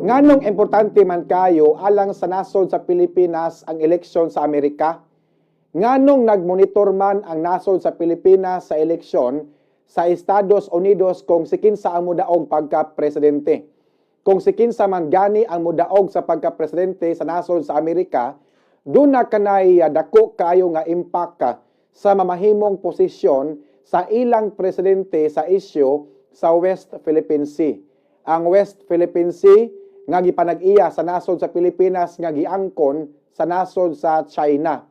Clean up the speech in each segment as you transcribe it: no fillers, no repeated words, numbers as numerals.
Nganong importante man kayo alang sa nasod sa Pilipinas ang eleksyon sa Amerika? Nganong nagmonitor man ang nasod sa Pilipinas sa eleksyon sa Estados Unidos kung si kinsa ang mudaog pagka-presidente? Kung si kinsa man gani ang mudaog sa pagka-presidente sa nasod sa Amerika, duna kanay dako kaayo nga impact ka sa mamahimong posisyon sa ilang presidente sa isyu sa West Philippine Sea. Ang West Philippine Sea nga gipanag-iya sa nasod sa Pilipinas nga giangkon sa nasod sa China.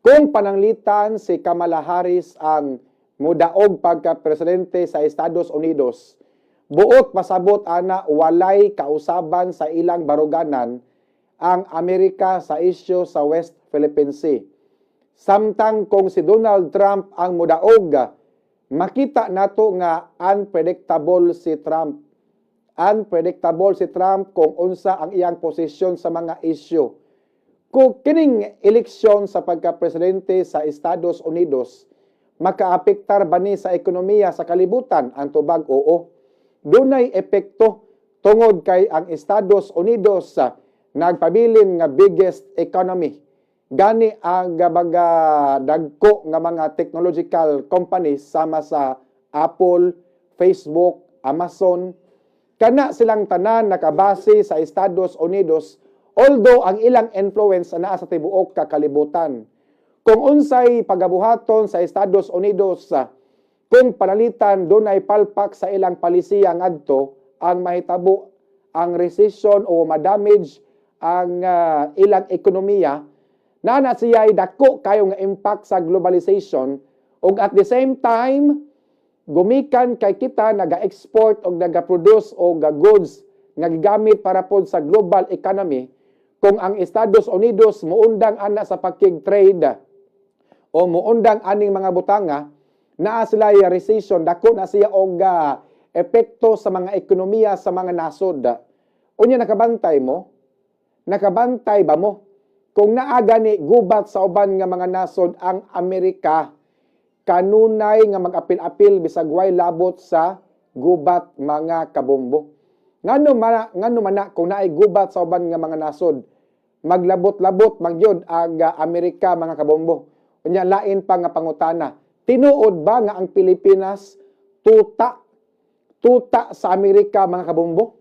Kung pananglitan si Kamala Harris ang mudaog pagka-presidente sa Estados Unidos, buot pasabot ana, walay kausaban sa ilang baruganan ang Amerika sa isyu sa West Philippine Sea. Samtang kung si Donald Trump ang mudaog, makita nato nga unpredictable si Trump. Unpredictable si Trump kung unsa ang iyang posisyon sa mga isyu. Kung kining eleksyon sa pagka-presidente sa Estados Unidos, makaapektar ba ni sa ekonomiya sa kalibutan? Ang tubag, oo. Dunay epekto tungod kay ang Estados Unidos nagpabilin nga biggest economy. Gani ang baga dagko nga mga technological companies sama sa Apple, Facebook, Amazon, kana silang tanan nakabase sa Estados Unidos, although ang ilang influence naa sa tibuok ka kalibutan. Kung unsay pagabuhaton sa Estados Unidos, kung panalitan dunay palpak sa ilang palisiya ngadto, ang mahitabo ang recession o madamage ang ilang ekonomiya, na na siya dako kayo nga impact sa globalization. Ug at the same time, gumikan kay kita naga-export og naga-produce og goods nga gigamit para pod sa global economy, kung ang Estados Unidos muundang ana sa pakig-trade o muundang aning mga butanga, naa sila recession, dako na siya og epekto sa mga ekonomiya sa mga nasod. Unya, nakabantay mo? Nakabantay ba mo? Kung naa gani gubat sa uban nga mga nasod ang Amerika, kanunay nga mag-apil-apil bisag way labot sa gubat, mga kabombo. Ngano man kung naay gubat sa uban nga mga nasod, maglabot-labot magyod ang Amerika, mga kabombo? Unya, lain pa nga pangutana, tinuod ba nga ang Pilipinas tuta tuta sa Amerika, mga kabombo?